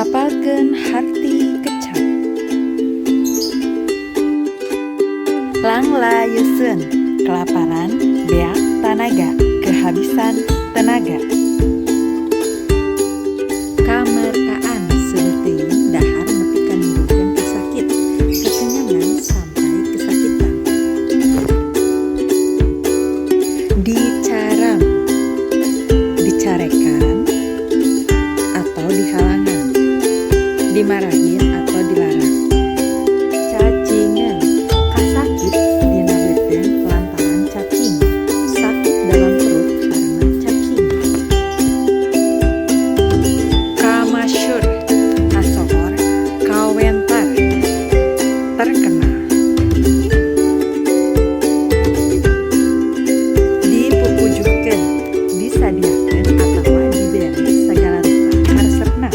Hapalkeun harti kecap. Langlayeuseun, kelaparan, beak tanaga, kehabisan tenaga. Kamerkaan, seudeuh teuing dahar nepi ka nimbulkeun kasakit, kekenyangan sampai kesakitan. Dicaram, dicarekan atau dihalangan, dimarahin atau dilarang. Cacingeun, kasakit dina beuteung lantaran cacing, sakit dalam perut karena cacing. Kamasyhur, kasohor, kawentar, terkenal. Dipupujuhkeun, disadiakeun atawa dibere sagala rupa karesepna,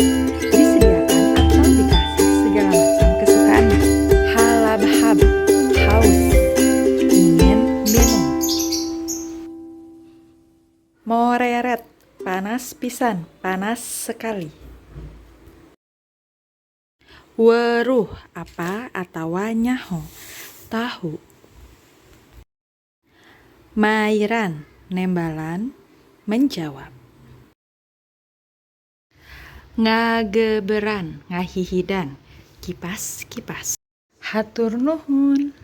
disediakan atau dikasih segala macam kesukaannya. Halabhab, haus, ingin minum. Moreret, panas pisan, panas sekali. Weruh, apa atawa nyaho, tahu. Mairan, nembalan, menjawab. Ngageberan, ngahihidan, kipas-kipas. Hatur nuhun.